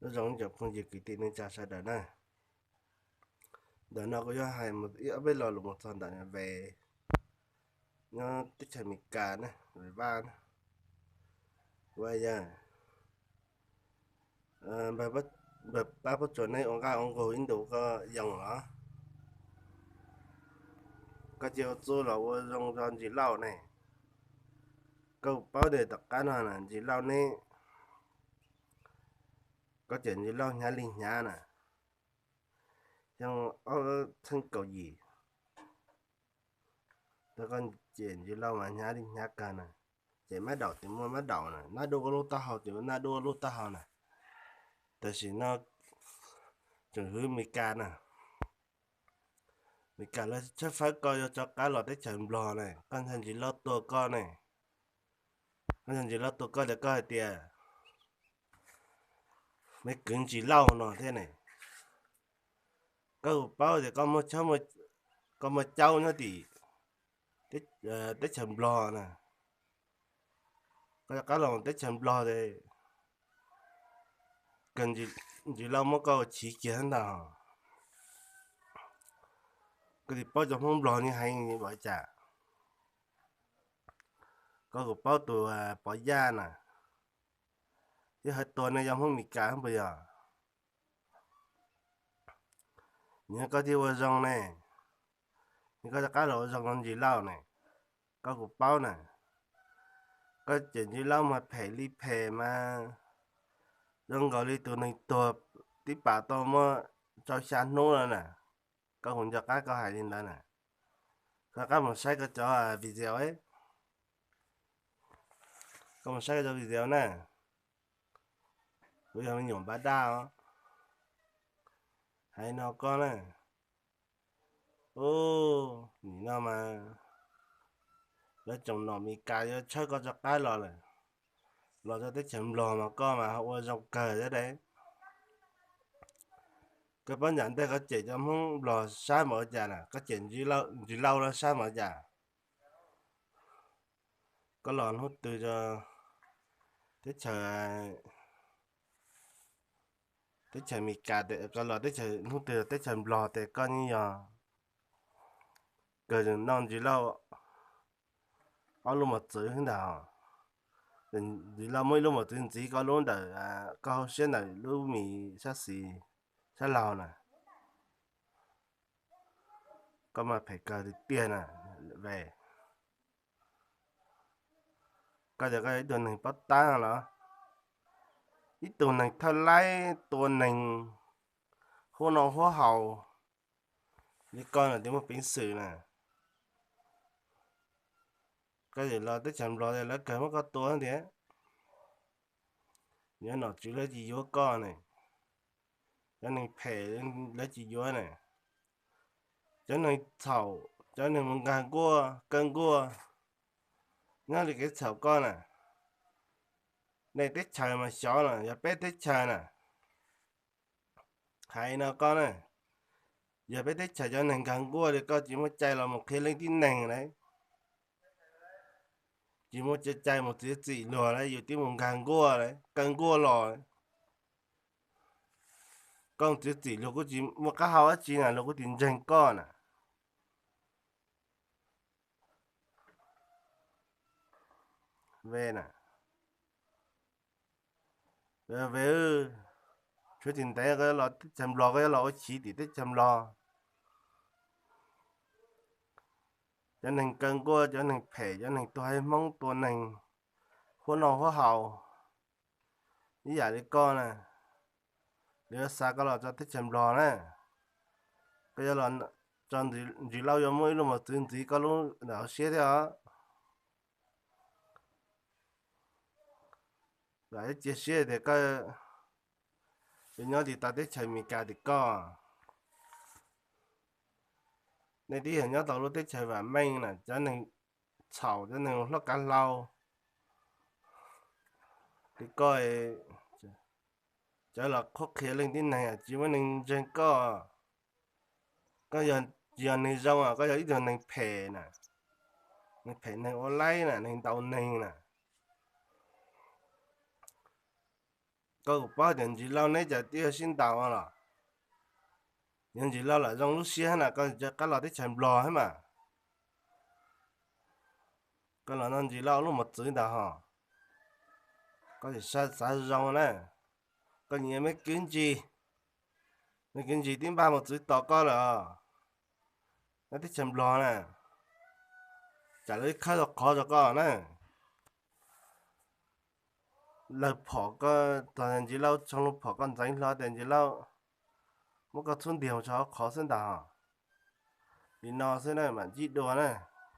Nyob zoo ib tsoom phooj ywg kwv tij neej tsa sawv daws na. Ntawm no kuv yuav hais ib ob peb lo lus mus txog ntawm Ves nyob teb chaws Amelikas na, Ves Vaj na. Ua yog npawg Pab Puab Tsuas neb ua nqaj ua nqug ib ntus koj yoo los? Koj cia ua txuj los ua zoo rau Ntsis Lauj ne. Koj paub tias tom qab no na Ntsis Lauj neb, koj cem Ntsis Lauj hnyav li hnyav na, xyoo ob txheeb kaum yim, koj cem Ntsis Lauj mas hnyav li hnyav kawg na. Cem mab daum ces muaj mab daum na, nab dua koj lub taub hau ces muaj nab dua lub taub hau na. Tam sim no tseem hwv Amelikas na, Amelikas lawv tshawb fawb koj yuav rov qab los teb chaws Nplog ne, koj ntshai Ntsis Lauj tua koj ne. Koj ntshai Ntsis Lauj tua koj ces koj hais tias me kwv Ntsis Lauj no thiab ne. Koj paub tias koj muaj caub nyob tim teb chaws Nplog na, koj rov qab los teb chaws Nplog ces kawg Ntsis Lauj muab koj ua chiv kiag ntag. Koj tsis paub cov Hmoob Nplog ni heev li cas. Koj kuj paub tus Pov Yaj na, twb hais tua nej yog Hmoob Amelikas puas yog? Nws koj thiaj ua zoo ne, nws koj rov qab los ua zoo rau Ntsis Lauj ne. Koj kuj paub na, koj cem Ntsis Lauj mas phem li phem mas zoo nkaus li tus neeg tuag tib pam tau muaj rau xya hnub no na. Koj kuj nco qab koj hais li ntawd na. Koj rov qab mus saib koj cov video, koj mus saib koj cov video na. Kuv yog me nyuam npab daj os, hais no koj na. Ub, nim no mas lawv tsoom nom Amelikas yuav tshawb koj rov qab los lawm, los rau teb chaws Nplog mas koj mas ua zoo kawg thiab de. Koj paub nram ntej koj cem cov Hmoob Nplog sab npaum li cas na, koj cem Ntsis Lauj los sab npaum li cas? Koj los hnub twg rau teb chaws, teb chaws Amelikas, koj los teb chaws, hnub twg teb chaws Nplog ces koj yeej yog kawg noj Ntsis Lauj ob lub mos txwv ntag. Ntsis Lauj muab ib lub mos txwv ntxiv koj lub ntawm, koj hauv siab ntawm lub mis sab xis, sab laug na. Koj mas phem kawg tiag tiag na. Ves, koj tias koj yog ib tug neeg paub tab los, ib tug neeg thawj laib tua neeg huab noj huab haus li koj na, tias muaj peev xwm na. Koj yim los teb chaws Nplog lawv kawg muab koj tua tiag. Yuav nom tswv lawv tsis yuav koj ne, cov neeg phem lawv tsis yuav ne, cov neeg txhaum, cov neeg mus nkag nkuaj kaw nkuaj, nyob li kev txhaum koj na. Nej teb chaws mas xyov no yog peb teb chaws na. Hais no koj na, yog peb teb chaws cov neeg nkag nkuaj li koj tsis muaj cai los mus qhia leej tib neeg lawm, tsis muaj cai mus txiav txim luag lawm, yus twb mus nkag nkuaj lawm, kaw nkuaj los. Koj txiav txim luag kuj tsis muaj qab hau dab tsi na, luag kuj tsis ntseeg koj na. Ves na, Ves, tshuav tsis ntev koj yuav los teb chaws Nplog, koj yuav los ua chiv tim teb chaws Nplog. Cov neeg kaw nkuaj, cov neeg phem, cov neeg tuag haib Hmoob, tua neeg huab noj huab haus ib yam li koj na, lawv yuav xa koj los rau teb chaws Nplog na. Koj yuav los, Ntsis Lauj yuav muab ib lub mos txwv ntxiv koj lub ntawm hauv siab thiab os. Lam ib cia siab tias koj yuav nyob tsis tau teb chaws Amelikas tim koj. Nej twb yog nyob tau lub teb chaws vam meej na, cov neeg txhaum, cov neeg hlob kav hlau li koj, cov los qhuab qhia leej tib neeg tsis muaj neeg ntseeg koj. Koj tsis yog neeg zoo, koj yog ib tug neeg phem na, neeg phem neeg ua laib na, neeg ntaus neeg na. Koj kuj paub tias Ntsis Lauj neb cov tij sib ntaus los, yog Ntsis Lauj lam zoo lub siab na koj rov qab los teb chaws Nplog thiab mas. Koj los nrog Ntsis Lauj lub mos txwv ntag hos. Koj tsis xav zoo na, koj nyiam me kwv Ntsis, me kwv Ntsis twb npaj mos txwv tos koj lawm os. Nyob teb chaws Nplog na, tsam lawv khawb tau qhov rau koj na. Lawv phom koj, thaum Ntsis Lauj tshee lub phom koj ntxeev hlo tias Ntsis Lauj muab koj txhub ntiag mus tso hauv qhov xwb ntag hos. Li no xwb na mam ntsib dua na.